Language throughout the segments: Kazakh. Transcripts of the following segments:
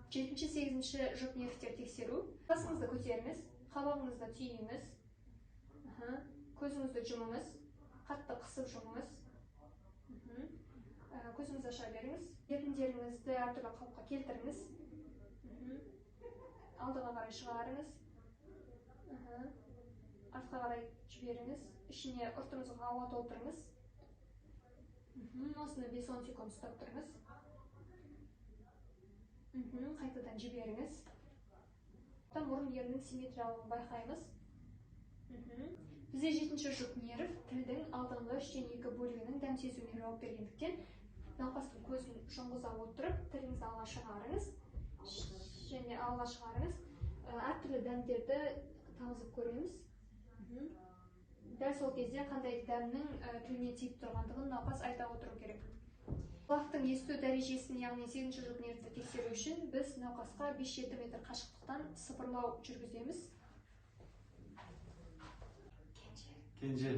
Жетінші, сегізінші жұп нервтер тексеру. Басыңызды көтеріңіз, қабағыңызды түйіңіз. Аха. Көзіңізді жұмыңыз, қатты қысып жұмыңыз. Көзіңізді аша беріңіз. Еріндеріңізді әртүрлі қалыпқа келтіріңіз. Алдыға қарай шығарыңыз. Аха. Артқа қарай жіберіңіз. Ішіне, ұртыңызға ауа толтырыңыз. Осыны 5-10 секунд ұстап тұрыңыз. Қайтадан жіберіңіз. Мұрын еріннің симметриялығын байқаймыз. Бізде жетінші жұп нерв тілдің алдыңғы үштен екі бөлігінің дәм сезуіне жауап бергендіктен, науқастың көзін жұмғыза отырып, тіліңізді алға шығарыңыз және алға шығарыңыз. Әртүрлі дәмдерді тамызып көреміз. Дәл сол кезде қандай дәмнің тіліне тиіп тұрғандығын науқас айта отыру керек. Құлақтың есту дәрежесін, яғни сегізінші жұп нервті тексеру үшін біз науқасқа 5-7 метр қашықтықтан сыбырлау жүргіземіз. Кенже.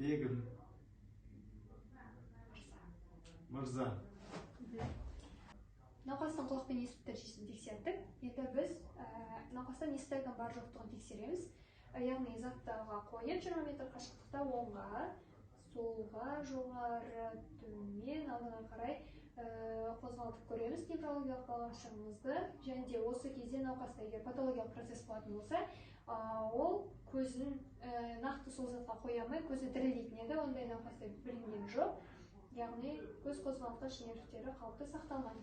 Бегім. Мырза. Науқастың құлақпен есту дәрежесін тексердік. Енді біз науқастан нистагм бар жоқтығын тексереміз. Яғни затты алға қойып, 20 метр қашықтықта оңға, солға, жоғары, төмен, алдыға қарай қозғалтып көреміз неврологиялық балқашығымызды. Және де осы кезде науқаста егер патологиялық процесс болатын болса, ол көзін нақты сол затқа қоя алмай, көзі дірілдейтін еді. Ондай науқаста білінген жоқ. Яғни көз қозғалтқыш нервтері қалыпты сақталған.